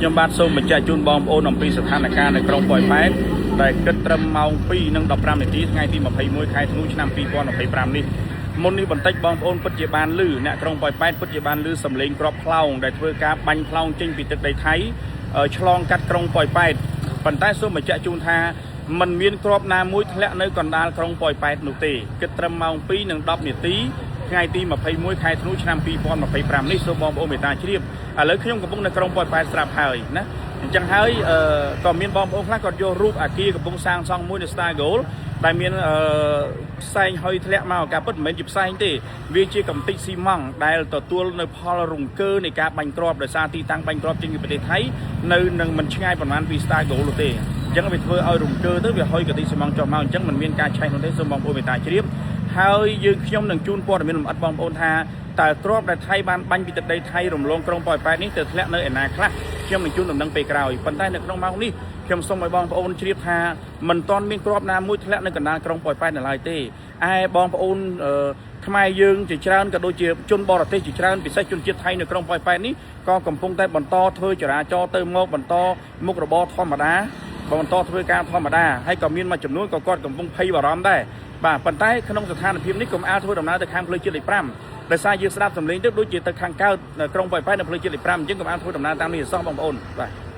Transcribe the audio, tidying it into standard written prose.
ខ្ញុំបាទសូមបញ្ជាក់ជូនបងប្អូនអំពីស្ថានភាពនៅក្រុងប៉ោយប៉ែតដែលគិតត្រឹមម៉ោង2:15នាទីថ្ងៃទី21ខែធ្នូឆ្នាំ2025នេះមុននេះបន្តិចបងប្អូនពិតជាបានឮអ្នកក្រុងប៉ោយប៉ែតពិតជាបានឮសំឡេងគ្រាប់ផ្លោងដែលធ្វើការបាញ់ផ្លោងចេញពីទឹកដីថៃឆ្លងកាត់ក្រុងប៉ោយប៉ែតប៉ុន្តែសូមបញ្ជាក់ជូនថាมันមានគ្រាប់ណាមួយធ្លាក់នៅកណ្ដាលក្រុងប៉ោយប៉ែតនោះទេគិតត្រឹមម៉ោង2:10នាទីថ្ងៃទី21ខែធ្នូឆ្នាំ2025នេះសូមបងប្អូនមេត្តាជ្រាបឥឡូវខ្ញុំកំពុងនៅក្រុងប៉ោយប៉ែតស្រាប់ហើយណាអញ្ចឹងហើយអឺក៏មានបងប្អូនខ្លះគាត់យករូបអាគារកំពុងសាងសង់មួយនៅ Star Gold ដែលមានអឺផ្សែងហុយធ្លាក់មកការពិតមិនមែនជាផ្សែងទេវាជាកំតិចស៊ីម៉ង់ដែលទទួលនៅផលរង្គើនៃការបាញ់គ្រាប់ដោយសារទីតាំងបាញ់គ្រាប់ចេញពីប្រទេសថៃនៅនឹងមិនឆ្ងាយប៉ុន្មានពី Star Gold នោះទេអញ្ចឹងវាធ្វើឲ្យរង្គើទៅវាហុយកតិចស៊ីម៉ង់ចុះមកអញ្ចឹងមិនមានការឆេះនោះទេសូមបងប្អូនមេត្តាជ្រាបហើយយើងខ្ញុំនឹងជូនព័ត៌មានលម្អិតបងប្អូនថាតើគ្រាប់ដែលថៃបានបាញ់ពីទឹកដីថៃរំលងក្រុងប៉ោយប៉ែតនេះទៅធ្លាក់នៅឯណាខ្លះខ្ញុំនឹងជូនដំណឹងពេលក្រោយប៉ុន្តែនៅក្នុងម៉ោងនេះខ្ញុំសូមឲ្យបងប្អូនជ្រាបថាមិនទាន់មានគ្រាប់ណាមួយធ្លាក់នៅកណ្ដាលក្រុងប៉ោយប៉ែតនៅឡើយទេឯបងប្អូនអឺខ្មែរយើងជាច្រើនក៏ដូចជាជនបរទេសជាច្រើនពិសេសជនជាតិថៃនៅក្រុងប៉ោយប៉ែតនេះក៏កំពុងតែបន្តធ្វើចរាចរណ៍ទៅមកបន្តមុខរបរធម្មតាបន្តធ្វើការធម្មតាហើយក៏មានមួយចំនួនក៏គាត់កំពុងភ័យបារម្ភដែរបាទប៉ុន្តែក្នុងស្ថានភាពនេះកុំអាលធ្វើដំណើរទៅខាងផ្លូវជាតិលេខ5ដោយសារយើងស្ដាប់សំឡេងទៅដូចជាទៅខាងកើតក្រុងប៉ោយប៉ែតនៅផ្លូវជាតិលេខ5អញ្ចឹងកុំអាលធ្វើដំណើរតាមនេះអសោះបងប្អូនបាទ។